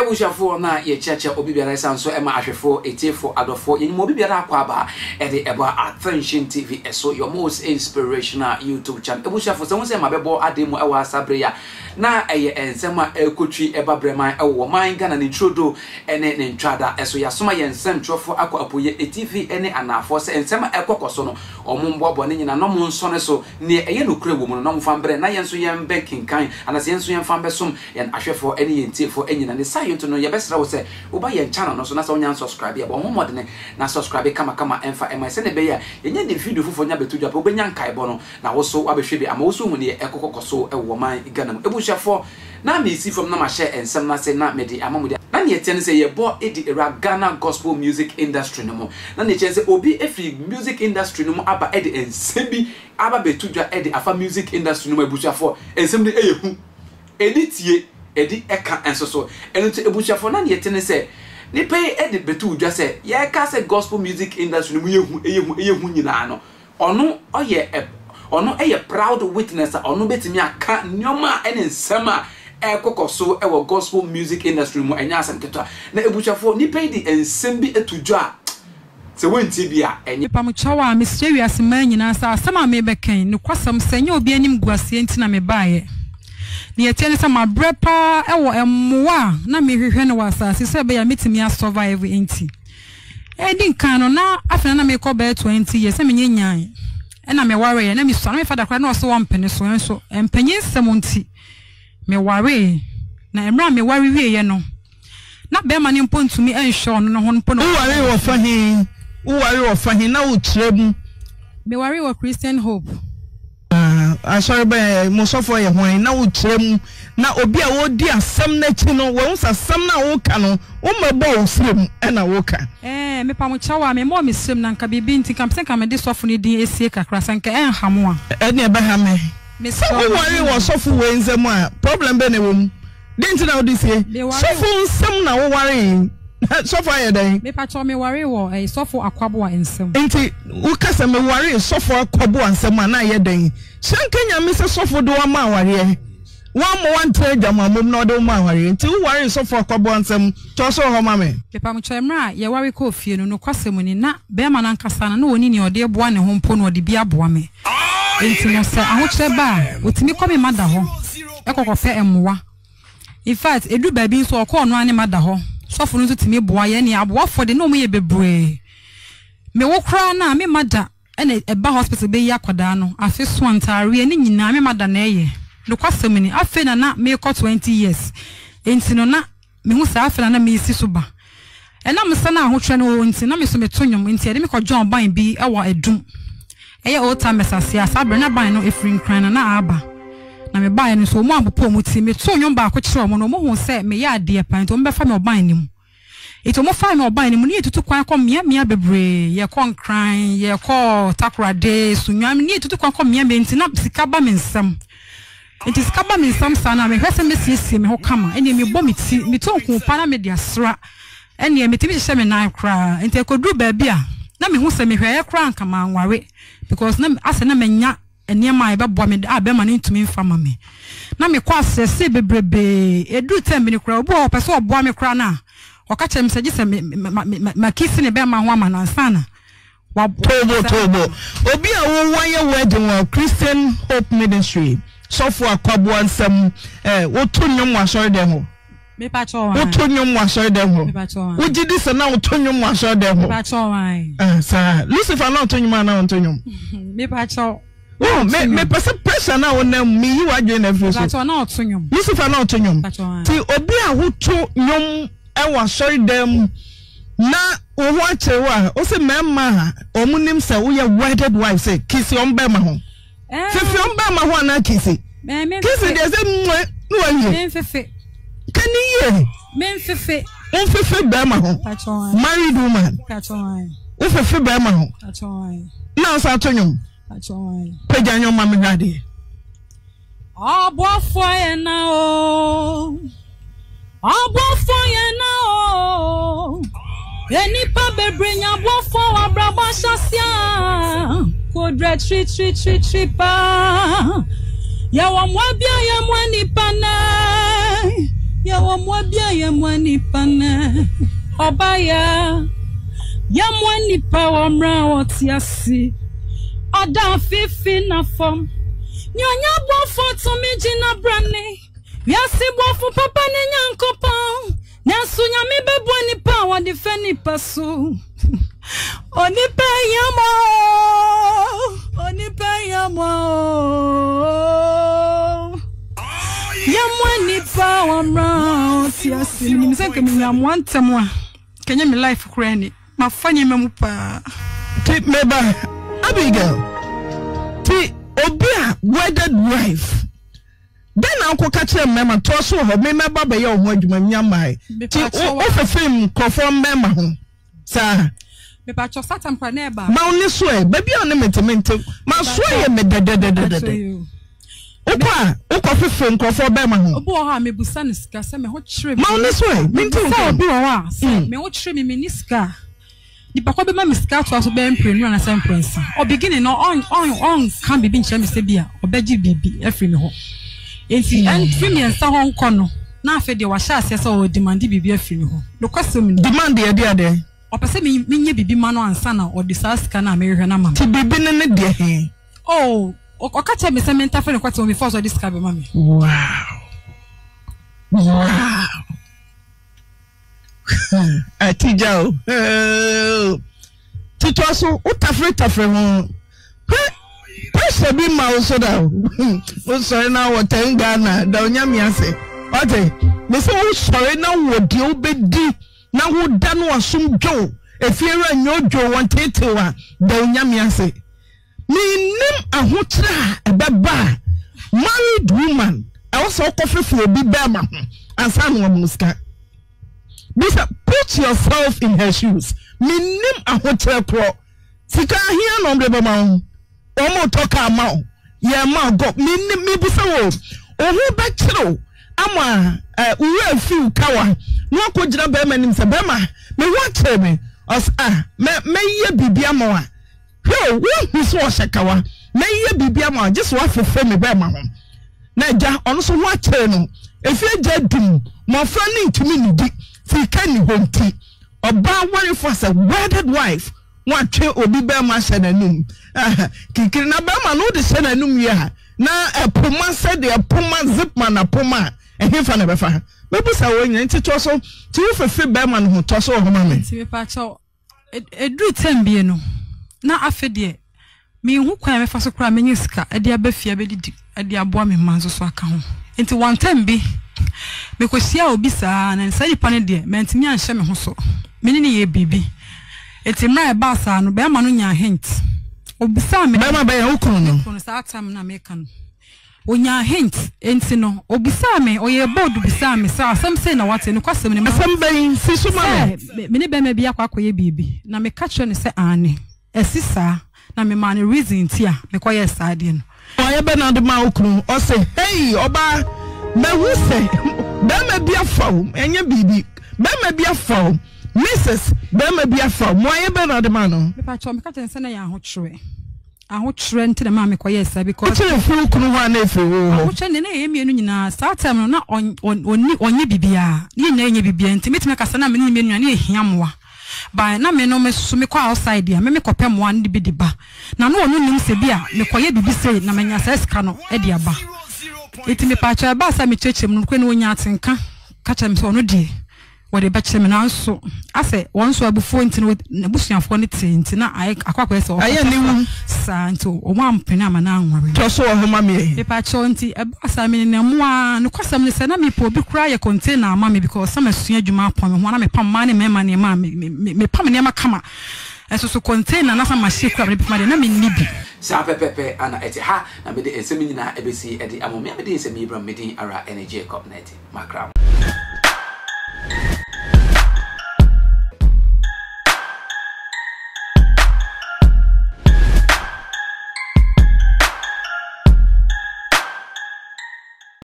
Abusuafoɔ na yɛkyiakyia obi biara ɛsan so ɛma ahwɛfoɔ, etiefoɔ, adɔfoɔ, yɛnim obi biara akɔ aba ɛde ɛba Attention TV ɛso, your most inspirational YouTube channel. Abusuafoɔ sɛ ho sɛ ma bɛbɔ adeɛ mu ɛwɔ ha saa bere yi a, na ɛyɛ nsɛm a ɛrekɔtwi ɛba brɛman ɛwɔ wɔman Ghana ne ntwirodo ɛne ne ntwada ɛso. Yɛasoma yɛn nsɛmtwerɛfoɔ akɔ apueɛ, etifi ɛne anaafoɔ sɛ nsɛm a ɛkɔkɔ so no wɔn mboaboa ne nyinaa na wɔn nsɔne so neɛ ɛyɛ nokorɛ wɔ mu no na wɔmfa mbrɛ na yɛn nso yɛn bɛ kenkan anaasɛ yɛn nso yɛmfa mbɛsom Yɛn ahwɛfoɔ ne yɛn tiefoɔ nyina ne saa nti no yɛbɛsrɛ wo sɛ woba yɛn channel no so na sɛ wonya unsubscribe a bɔ ho mmɔdene na subscribe kamakama ɛmfa ɛma yɛn sɛdeɛ ɛbɛyɛ a yɛnya de video foforɔ nya bɛto dwa pɛ wobɛnya nkaebɔ no na wo so woabɛhwɛ bi ama wo so hu neɛ ɛkɔkɔkɔ so wɔ ɔman Ghana mu. Abusuafoɔ na mesi fam na mahyɛ nsɛm no ase na mede ama mo deɛ na neɛ ɛteɛ ne sɛ yɛbɔ di awura Ghana gospel music industry no mu na neɛ ɛkyerɛ ne sɛ obi firi music industry no mu aba de nsɛm bi aba bɛto dwa de afa music industry no mu abusuafoɔ nsɛm no ɛyɛ hu. Ɛdi tie, ɛdi ɛka nso so. Ɛno nti abusuafoɔ na neɛ ɛte ne sɛ, nipa yi de bɛto dwa sɛ yɛreka sɛ gospel music industry no mu yɛ hu, ɛyɛ hu, ɛyɛ hu nyinaa no, ɔno ɔyɛ ɔno yɛ proud witness a ɔno bɛtumi aka nneɛma a ɛne nsɛm a ɛrekɔkɔ so wɔ gospel music industry mu, ɛnyɛ asɛm ketewa. Na abusuafoɔ, nipa yi de nsɛm bi ato dwa a, sɛ woantie bi a, ɛnyɛ. Mepa mo kyɛw a, mesrɛ wiase mmaa nyinaa sɛ asɛm a merebɛka yi, nokwasɛm sɛ ɛnyɛ obi animguaseɛ nti na mebaeɛ. Deɛ ɛteɛ ne sɛ mabrɛ paa wɔ mmoa a na merehwehwɛ no wɔ asase sɛ ɛbɛyɛ a mɛtumi a survive nti. Ɛdi nkan no, na afei na na merekɔ bɛyɛ 20 years na menyɛ nyan ɛna mewareeɛ na mesua na me fada koraa na ɔse ɔmpene so nso mpanyinsɛm nti mewaree na mmerɛ a meware wieeɛ no Na bɛrima no mpo ntumi nhwɛ ɔno ne ho mpo na. Wowaree wɔ fa he? Wowaree wɔ fa he na wokyerɛ mu? Mewaree wɔ Christian Hope. Ah, asɔre bɛn, mo sɔfoɔ yɛ hwan? Na wokyerɛ mu. Na obi a ɔredi asɛm no akyi no, wahu sɛ asɛm no a woka no, wommɛbɔɔ wo serɛ mu na woka. Ɛɛ, mepa mo kyɛw a, memmɔɔ me serɛ mu na nka biribi nti, nka mepɛ sɛ nka mede sɔfo no din sie kakra, sɛ nka ɛnha mo a. Ɛnneɛ ɛbɛha me. Mesrɛ Sɛ wo, wowaree wɔ sɔfo wei nsam a, problem bɛn na ɛwɔ mu? Dɛn nti na wode sie? Sɔfo nsam na wowaree. Sɔfo ayɛ dɛn? Mepakyɛw, mewaree wɔ ɛyi sɔfo Akwaboa nsam. Nti woka sɛ mewaree sɔfo Akwaboa nsam a na ayɛ dɛn? Hyɛ nka Nyame sɛ sɔfo de wo ama awareɛ. Wammɔ wantena adwamammɔ mu na ɔde wo ma awareɛ. Nti wowaree sɔfo Akwaboa nsam. Toa so wɔ hɔ ma me. Mepakyɛw, mmerɛ a yɛware kɔɔ fie no, nokwasɛm ni, na bɛɛma no ankasa no, na ɔnni nea ɔde reboa ne ho mpo na ɔde bi aboa me. Enti no, sɛ ahokyerɛ ba a, ɔtumi kɔ me mma da hɔ kɔ kɔpɛ mmoa. In fact, ɛduru baabi nso ɔkɔ ɔno ara ne mma da hɔ. Sɔfo no nso tumi boa yɛn. Ɛnneɛ aboafoɔ de, na wɔyɛ bebree. Me wo koraa no a, me mma da na ɛba hospital bɛyi akwadaa no. Afe so a, ntaareɛ ne nyinaa, me mma da na ɛyɛ. Nokwasɛm ni, afei na na merekɔ 20 years. Enti no, na Mehu saa afei na na meresi so ba. Ɛnam sɛ na ahokyerɛ no wɔ hɔ nti, na me nso meto nnwom, enti yɛde me kɔgyɔn ban bi wɔ Adum, ɛyɛ Old Timers ase a saa berɛ na ban no ɛfiri Nkran na na aba. Na mebaeɛ no nso, wɔn ampopo wɔn ti. Metoo nnwom baako kyerɛɛ wɔn no, wɔhuu sɛ meyɛ adeɛ paa, enti wɔbɛfa me wɔ ban no mu. Enti wɔfaa me wɔ ban no mu, na yɛtutu kwan kɔ mmeammea bebree. Yɛkɔ Nkran, yɛkɔ Takorade, Sunyani, na yɛtutu kwan kɔ mmeammea, enti na sika ba me nsam. Enti sika ba me nsam saa no a, mehwɛ sɛ mɛsiesie me ho kama. Ɛnneɛ mebɔ me ti, metu nku pa na mede asra. Ɛnneɛ metumi hyehyɛ me nan koraa. Enti ɛkɔduru baabi a, na mehu sɛ mehwɛeɛ koraa anka manware because na asɛ na manya nneɛma a ɛbɛboa me a bɛrima no ntumi mfa ma me. Na mekɔ asrɛsrɛ bebrebee. Ɛduru tɛm bi no koraa, obi wɔ hɔ ɔpɛ sɛ ɔboa me koraa no a, ɔka kyerɛ me sɛ gye sɛ makisi ne bɛrima ho ama no ansa na Tobo tobo obi a wo wayɛ wedding wɔ Christian Hope Ministry sɔfo akwaboa nsɛm eh woto nnwom wɔ asɔre dɛm hɔ woto nnwom wɔ asɔre dɛm hɔ wogye di sɛ na woto nnwom wɔ asɔre dɛm hɔ eh saa Lucifer na ɔto nnwom a na ɔnto nnwom wo me me pɛ sɛ pressure na wonam me yi w'adwene na afiri so Lucifer na ɔto nnwom ti obi a woto nnwom wɔ asɔredan mu na wo ho akyere wo a, wose mmarima a wɔn nim sɛ woyɛ wedded wife sɛ kisi wɔn bɛrima ho. Fefe wɔn bɛrima ho anaa kisi? Kisi deɛ sɛ mmue na wawie. Ka ne yie. Memfefe. Womfefe bɛrima ho. Married woman. Wofefe bɛrima ho. Na ɔsan ato nnwom. Pagya nnwom ma mehwɛ adeɛ. Ɔbɔfoɔ yɛ na o, ɔbɔfoɔ yɛ na o. Nnipa bebree nya aboafoɔ wɔ abrabɔ ahyɛaseɛ a, kodrɛ kyirikyirikyirikyiri paa. Yɛwɔ mmoa bi a yɛmmoa nnipa nnɛ. Yɛwɔ mmoa bi a yɛmmoa nnipa nnɛ. Ɔbaeɛ a, yɛmmoa nnipa wɔ mmerɛ a wɔte ase. Ɔda afifi na fam. Nea ɔnyɛ boafoɔ tumi gyina brane. Wiase boafo papa ne Nyankopɔn. Nanso Nyame bɛboa nnipa a wɔde fɛ nnipa so. Onipa hia mmoa o, onipa hia mmoa o. Yɛmmoa nnipa a wɔmmra ɔte ase. Menim sɛ nka menya mmoa ntɛm a, nka ɛnyɛ me life koraa ni. Mafa nneɛma mu paa. Ti meba Abigail, ti obi a wedded wife. Dɛn na wokɔka kyerɛ mmarima? Toa so wɔ hɔ, Me mɛba bɛyɛ wo ho adwuma, menya mmae. Nti wofefem nkurɔfoɔ mmarima ho saa? Mepakyɛw, Satan kora na ɛba. Ma wo ne so ɛ, baabi a wo ne me te, mente. M'aso ayɛ me dɛdɛdɛdɛdɛ. Wokɔ a, wokɔfefe nkurɔfoɔ barima ho. Obi wɔ hɔ a, mebusa no sika sɛ me ho kyere me. Ma wo ne so ɛ, mente wo Mebusa nka. obi wɔ hɔ a, sɛ me ho kyere me, menni sika a. Nipa kor bɛma me sika atoa so bɛyɛ mprɛnu anaasɛ mprɛnsa. Ɔbeginning no, ɔnnka biribi nnkyerɛ me sɛ bi a ɔbɛgye biribi afiri me hɔ. Ntsi mfe miɛnsa hɔ nkɔ no, na afei deɛ ɔahyɛ aseɛ sɛ ɔredemande biribi afiri me hɔ. Nokwasɛm ni. Demand yɛ deɛ adeɛ? Ɔpɛ sɛ menyɛ biribi ma no ansa na ɔde saa sika no a merehwɛ no ama me. Nti biribi no ne deɛ he? Oh, ɔka kyerɛɛ me sɛ mentafere no kɔte hɔ before sɛ ɔde sika bɛma me. Wow! Wow! Atigya o. Titɔ so wotafere tafere ho. Hwɛ pressure bi ma wo so da o. Wosɔre na wɔ tɛn Ghana da onyame ase. Wate? Me sɛ wosɔre na wɔ deɛ wobɛdi na woda no asom dwo. Efie wura nyɛ odwo wɔn tetew a da onyame ase. Mennim ahokyerɛ a ɛbɛba a married woman ɛwɔ sɛ wokɔfefe obi bɛrima ho ansa na wama wo sika. Bisa, put yourself in her shoes. Mennim ahokyerɛ korɔ. Sika ahia na wɔde bɛma wo. Wɔn retɔ kaa ma wo. Yɛn ma gɔ. Mennim, mebisa wo. Wo ho bɛkyere wo ama eh, wo werɛ afi wo kawa na wakɔgyina bɛrima anim sɛ bɛrima me ho akyere me. Ɔsɛ ah, mɛ mɛyɛ biribi ama wo a. Hwɛ o, woahu sɛ ɔhyɛ kawa. Mɛyɛ biribi ama wo, gye sɛ woafefɛ me bɛrima ho. Na agya, ɔno nso ho akyere no. Efie agya adum, mmɔfra no ntumi nnidi, sika nni hɔ nti. Ɔbaa warefo as a wedded wife, woatwe obi bɛrima ahyɛ n'anum. Kikiri na bɛrima no wode hyɛ n'anum wie a, na ɛpoma sɛdeɛ poma zipman apoma a, ɛhefa na ɛbɛfa? Mɛbusa wɔn nyinaa, nti toa so. Nti wofefe bɛrima no ho, toa so wɔ hɔ ma me. Nti mepakyɛw, Ɛduruu tɛm bi no, na afei deɛ menhu kwan a mɛfa so koraa mɛnya sika de aba fie abɛdidi de aboa me mma nso so aka ho. Nti one time bi, mekɔhyiaa obi saa na saa nipa no deɛ mantumi anhyɛ me ho so. Me ne no yɛɛ biribi. Nti mmerɛ a ɛbaa saa no, barima no nyaa hint. Ɔbisaa me. Barima bɛn? Wo kunu no? Me kunu no, saa time no a meka no. Onyaa hint, enti no, obisaa me, ɔyɛɛ bold bisaa me sɛ, asɛm sei na wate, nokwasɛm ni, Asɛm bɛn? Si so ma me. Sɛ me ne barima bi akɔ akɔyɛ biribi, na meka kyerɛɛ no sɛ aane, asi saa, na memaa no reason nti a mekɔyɛɛ saa adeɛ no. Mmuaeɛ bɛn na wode maa wo kunu? Ɔse, Hey, ɔbaa, mahu sɛ barima bi afa wo, ɛnyɛ biribi, barima bi afa wo, Mrs. Barima bi afa wo. Mmuaeɛ bɛn na wode maa no? Mepakyɛw, meka kyerɛɛ no sɛ na ɛyɛ ahokyerɛ. Ahokyerɛ nti na ɛmaa mekɔyɛɛ saa because. Ahokyerɛ firi wo kunu hɔ anaa ɛfiri wo hɔ? Ahokyerɛ deɛ na yɛn mmienu nyinaa saa time no na ɔnni ɔnyɛ biribiara na yɛn nyinaa yɛnyɛ biribiara nti mɛtumi aka sɛ na me ne ne mmienu nyinaa na yɛhia mmoa but na me no me soso mekɔ outside a me mekɔpɛ mmoa no de bi de ba na na ɔno nim sɛ bi a mekɔyɛ biribi sei na manya saa sika no de aba nti mepaakyɛw ɛbaa sɛ mekyerɛkyerɛ mu no nokorɛ no ɔnyaa atenka ka kyerɛ me sɛ ɔno deɛ Wɔde bɛkyɛ me nanso asɛ wɔn nso abufuo nti no n'abusuafoɔ no tee nti na ayɛ akɔ akɔyɛ sɛ Ɛyɛ aniwu. Saa nti wɔn ampene ama no anware me. Tɔ so wɔ hɔ ma me ɛ. Mepakyɛw nti ɛbaa saa me nenam mu ara nokwasɛm ne sɛ na mepɛ obi koraa yɛ container ama me because na masua adwuma apɔn me ho a na mepam mmaa ne mmarima nneɛma a me me mepam nneɛma kama nso so container na sɛ machine koraa mede bɛpam adeɛ na menni bi. Saa pɛpɛpɛ ara na ɛte. Ha na mede nsɛm yi nyinaa bɛsi de ama mo. Me a mede nsɛm yi brɛ mo, me din ara ne Jacob Nartey. Makra mo.